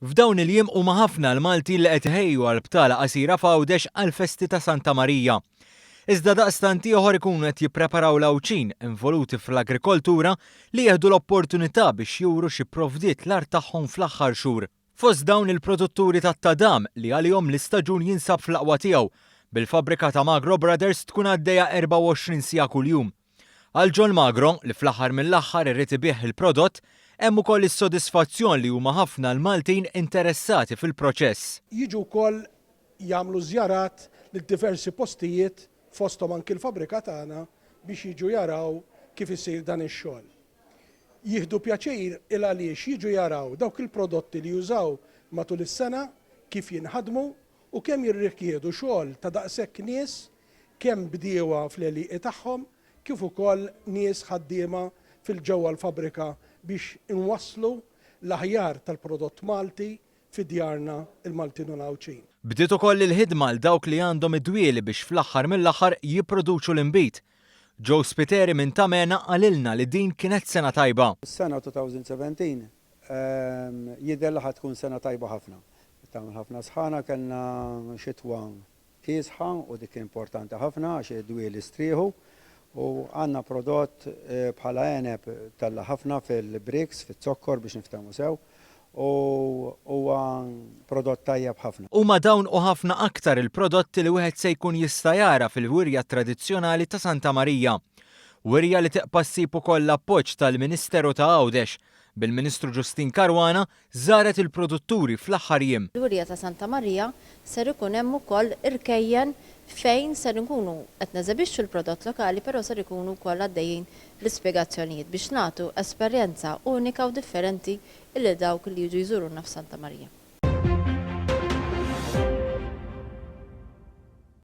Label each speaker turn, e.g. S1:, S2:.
S1: F'dawn il-jiem huma ħafna l-Maltin li qed iħejju għal btala qasira f'Għawdex għall-festi ta' Santa Marija. Iżda daqstant ieħor ikunu qed jippreparaw l-Għawdxin involuti fl-agrikoltura li jieħdu l-opportunità biex juru xi pprovdiet l-art tagħhom fl-aħħar xhur. Fost dawn il-produtturi tat-tadam li għalihom l-istaġun jinsab fl-aqwa tiegħu, bil-fabbrika ta' Magro Brothers tkun għaddejja 24 siegħa kuljum. Għal John Magro, li fl-aħħar mill-aħħar irid ibigħ il-prodott, hemm ukoll is-sodisfazzjon li huma ħafna l-Maltin interessati fil-proċess.
S2: Jiġu wkoll jagħmlu żjarat lil diversi postijiet fosthom anki l-fabbrika tagħna biex jiġu jaraw kif isir dan ix-xogħol. Jieħdu pjaċir il għaliex jiġu jaraw dawk il-prodotti li jużaw matul is-sena kif jinħadmu u kemm jirrikjedu xogħol ta' daqshekk nies kemm bdiewa fl-għelieqi tagħhom kif ukoll nies ħaddiema fil-ġewwa l-fabbrika biex inwasslu l-aħjar tal-prodott Malti fi djarna l-Maltin u l-Għawdxin.
S1: Bdiet ukoll il-ħidma għal dawk li għandhom id-dwieli biex fl-aħħar mill-aħħar jipproduċu l-inbid. Joe Spiteri minn Ta' Mena qalilna li din kienet sena tajba.
S3: Is-sena 2017 jidher li ħa tkun sena tajba ħafna. Tagħmel ħafna sħana, kellna xitwa kiesħa u dik importanti ħafna għax id-dwieli strieħu u għandna prodott bħala għeneb tella' ħafna fil-brix, fiz-zokkor biex niftehmu sew u huwa prodott tajjeb ħafna.
S1: Huma dawn u ħafna aktar il-prodotti li wieħed se jkun jista' jara fil-wirja tradizzjonali ta' Santa Marija. Wirja li tiqpa' ssib ukoll l-appoġġ tal-Ministeru ta' Għawdex, bil-Ministru Justyne Caruana żaret il-produtturi fl-aħħar jiem.
S4: Fil-wirja ta' Santa Marija ser ikun hemm ukoll irkejjen fejn ser inkunu qed neżebixxu l-prodott lokali però ser ikunu wkoll għaddejjin l-ispjegazzjonijiet biex nagħtu esperjenza unika u differenti lil dawk li jiġu jżuruna f'Santa Marija.